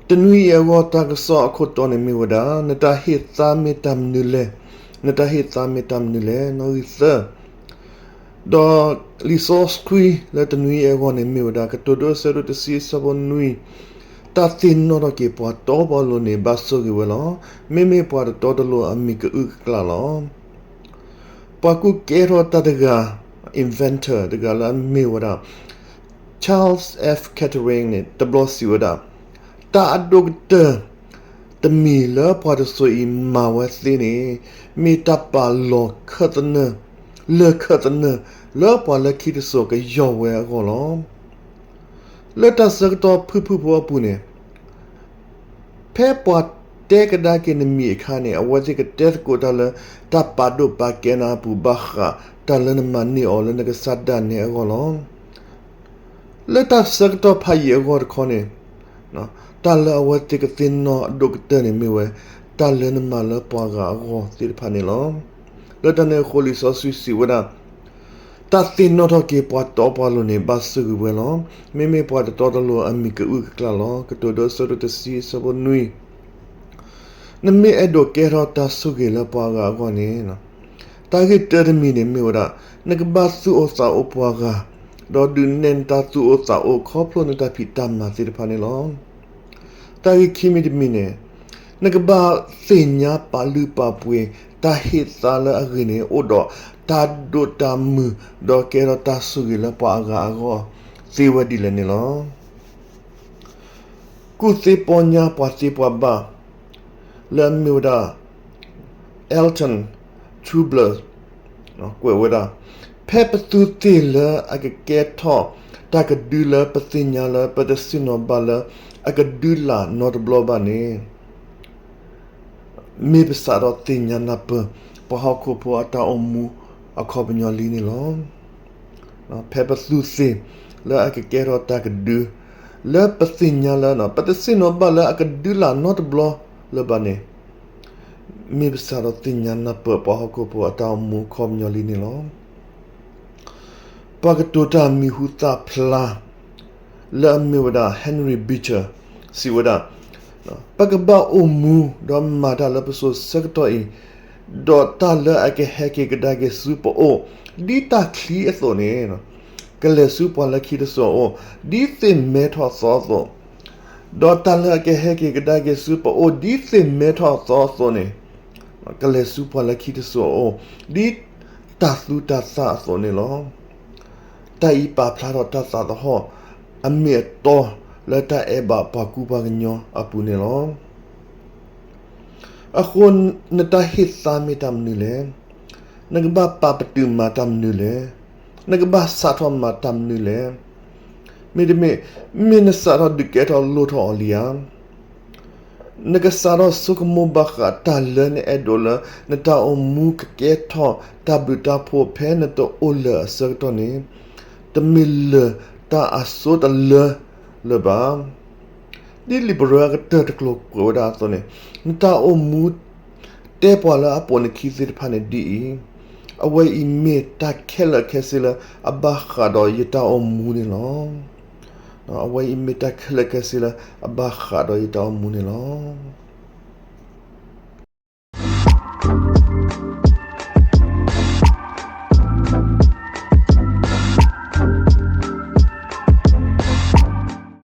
တနွံအံၤအဂီၢ်တၢ်ကစီၣ်အခိၣ်တီန့ၣ်မ့ၢ်ဝဲဒၣ် နတၢ်ဟ့ၣ်သါမ့ၢ်တၢ်မနုၤလဲၣ်, နတၢ်ဟ့ၣ်သါမ့ၢ်တၢ်မနုၤလဲၣ်, နီၣ်ဂံၢ်သၢ. ဒီးလံာ်စီဆှံလၢတနွံအံၤအဂီၢ်န့ၣ်မ့ၢ်ဝဲဒၣ် ကတိၤဒိအဆၢဒိၣ်တဆံအဆၢဖိနွံ, တၢ်သ့ၣ်နီၣ်ထီၣ်က့ၤပှၤတီပှၤလိၤန့ၣ် ဘၣ်ဆိၣ်ဂ့ၤဝဲလီၤ. မ့မ့ၢ်ပှၤတတီတလိၤအမံၤကအုၣ်ကကျၢ်လီၤ. ပှၤကူၣ်ကဲထီၣ်တၢ်တဂၤ, inventor တဂၤလၢအမ့ၢ်ဝဲဒၣ် Charles F Kettering န့ၣ် တဘျီစံးဝဲဒၣ်, တၢ်အဒိၣ်ကတၢၢ်တမံၤလၢပှၤတစိၤအံၤမၤဝဲသ့န့ၣ် မ့ၢ်တၢ်ပာ်လီၤခၢၣ်သနၢၣ်, လၢခၢၣ်သနၢၣ်လၢပှၤလၢခံတစိၤကယီၢ်ဝဲအဂီၢ်လီၤ. လၢတၢ်ဆၢကတီၢ်ဖုၣ်ဖုၣ်ဖိအပူၤန့ၣ် ဖဲပှၤတဲကဒါက့ၤနမံၤအခါန့ၣ် အဝဲသ့ၣ်ကတဲသကိးတၢ်လၢ တၢ်ပာ်ဒိၣ်ပာ်ကဲနၤအပူၤဘၣ်ဃး တၢ်လၢနမၤန့ၢ်အီၤလၢနကစၢ်ဒၣ်နဲအဂီၢ်လီၤ. လၢတၢ်ဆၢကတီၢ်ဖးယံာ်အဂီၢ်တခီန့ၣ် တၢ်လၢအဝဲသ့ၣ်ကသ့ၣ်နီၣ်အဒိၣ်ကတၢၢ်န့ၣ်မ့ၢ်ဝဲ တၢ်လၢနမၤလၢပှၤဂၤအဂီၢ်သ့ၣ်တဖၣ်န့ၣ်လီၤ. လၢတၢ်န့ၣ်အဃိလံာ်စီဆှံစံးဝဲဒၣ် တၢ်သ့ၣ်နီၣ်ထီၣ်က့ၤပှၤတီပှၤလိၤန့ၣ် ဘၣ်ဆိၣ်ဂ့ၤဝဲလီၤ. မ့မ့ၢ်ပှၤတတီတလိၤအမံၤကအုၣ်ကကျၢ်လီၤ. ကတိၤဒိအဆၢဒိၣ်တဆံအဆၢဖိနွံ နမ့ၢ်အဲၣ်ဒိးကဲထီၣ်တၢ်ဆိၣ်ဂ့ၤလၢပှၤဂၤအဂီၢ်န့ၣ် တၢ်ဂ့ၢ်တၢတမံၤန့ၣ်မ့ၢ်ဝဲဒၣ် နကဘၣ်သူၣ်အိၣ်သးအိၣ်ပှၤဂၤ, ဒီးဒုးနဲၣ်နတၢ်သူၣ်အိၣ်သးအိၣ်ခီဖျိနတၢ်ဖံးတၢ်မၤသ့ၣ်တဖၣ်န့ၣ်လီၤ. တၢ်ဂ့ၢ်ခံမံၤတမံၤန့ၣ် နကဘၣ်သ့ၣ်ညါပာ်လုၢ်ပာ်ပှ့ၤ တၢ်ဟ့ၣ်သါလၢအဂ့ၤန့ၣ် အိၣ်ဒီးတၢ်ဒိၣ်တၢ်မုၢ် ဒီးကဲထီၣ်တၢ်ဆိၣ်ဂ့ၤလၢပှၤအဂၤအဂီၢ်သ့ဝဲဒ်လဲၣ်န့ၣ်လီၤ. ကူၣ်သ့ပီညါပှၤသ့ပှၤဘၣ် လၢအမ့ၢ်ဝဲဒၣ် Elton Trueblood ကွဲးဝဲဒၣ်, ဖဲပသူသ့ၣ်လၢအကကဲထီၣ်တၢ်ကဒုလၢပသ့ၣ်ညါလၢပတဆ့ၣ်နီၤဘၣ်လၢအကဒုလာ်နီတဘျီဘၣ်န့ၣ် မ့ၢ်ပစးထီၣ်သ့ၣ်ညါနၢ်ပၢၢ် ပှၤဟီၣ်ခိၣ်ဖိအတၢ်အိၣ်မူအခီပညီလံန့ၣ်လီၤ. ဖဲပသူသ့ၣ်လၢအကကဲထီၣ်တၢ်ကဒု လၢပသ့ၣ်ညါလၢ ပတဆ့ၣ်နီၤဘၣ်လၢအကဒုလာ်နီတဘျီလၢၤဘၣ်န့ၣ် မ့ၢ်ပစးထီၣ်သ့ၣ်ညါနၢ်ပၢၢ်ပှၤဟီၣ်ခိၣ်ဖိအတၢ်အိၣ်မူအခီပညီလံန့ၣ်လီၤ. ပှၤကတိၤတၢ်မံၤဟူသၣ်ဖျါ လၢအမ့ၢ်ဝဲဒၣ် Henry Beecher စံးဝဲဒၣ်, ပကဘၣ်အိၣ်မူဒီးမၤတၢ်လၢပစိၤဆၢကတီၢ်အံၤ, ဒီးတၢ်လၢအကဟဲက့ၤကဒါက့ၤဆူပအိၣ် ဒ်တၢ်ချံအသိးန့ၣ် ကလဲၤဆူပှၤလၢခံတစိၤအအိၣ် ဒ်သ့ၣ်မဲထီၣ်သီအသိး, ဒီးတၢ်လၢအကဟဲက့ၤကဒါက့ၤဆူပအိၣ် ဒ်သ့ၣ်မဲထီၣ်သီအသိးန့ၣ် ကလဲၤဆူပှၤလၢခံတစိၤအအိၣ် ဒ်တၢ်သူတၢ်သၣ်အသိးန့ၣ်လီၤ. တၢ်အံၤပာ်ဖျါထီၣ်တၢ်သးသဟီၣ် အမ့ၢ်အတီလၢတၢ်အဲၣ်ဘၣ်ပှၤကူပှၤကညီအပူၤန့ၣ်လီၤ. အဃိ နတၢ်ဟ့ၣ်သါမ့ၢ်တၢ်မနုၤလဲၣ်. နကဘၣ်ပာ်ပတုာ်မၤတၢ်မနုၤလဲၣ်. နကဘၣ်စးထီၣ်မၤတၢ်မနုၤလဲၣ်. မ့တမ့ၢ် မ့ၢ်နစးထီၣ်ဒုးကဲထီၣ်လိၣ်ထီၣ်အီၤလံဧါ. နကစးထီၣ်ဆိကမိၣ်ဘၣ်ဃးတၢ်လၢနအဲၣ်ဒိးလၢ နတၢ်အိၣ်မူကကဲထီၣ်တၢ်ဘျုးတၢ်ဖှိၣ်ဖဲနတအိၣ်လၢၤအဆၢကတီၢ်န့ၣ် တမ့ၢ်လၢၢ်တၢ်အစိတလၢလၢၤဘၣ်. ဒ်လံာ်ပရၢအကတၢၢ်တကျိၤကွဲးဝဲဒၣ်အသိးန့ၣ် နတၢ်အိၣ်မူတဲပှၤလၢအပိာ်နခံသ့ၣ်တဖၣ်န့ၣ်ဒ်အံၤ, အဝဲအံၤမ့ၢ်တၢ်ခဲလၢာ်ခဲဆ့လၢအဘၣ်ဃးဒီးယတၢ်အိၣ်မူန့ၣ်လီၤ. အဝဲအံၤမ့ၢ်တၢ်ခဲလၢာ်ခဲဆ့လၢအဘၣ်ဃးဒီးယတၢ်အိၣ်မူန့ၣ်လီၤ.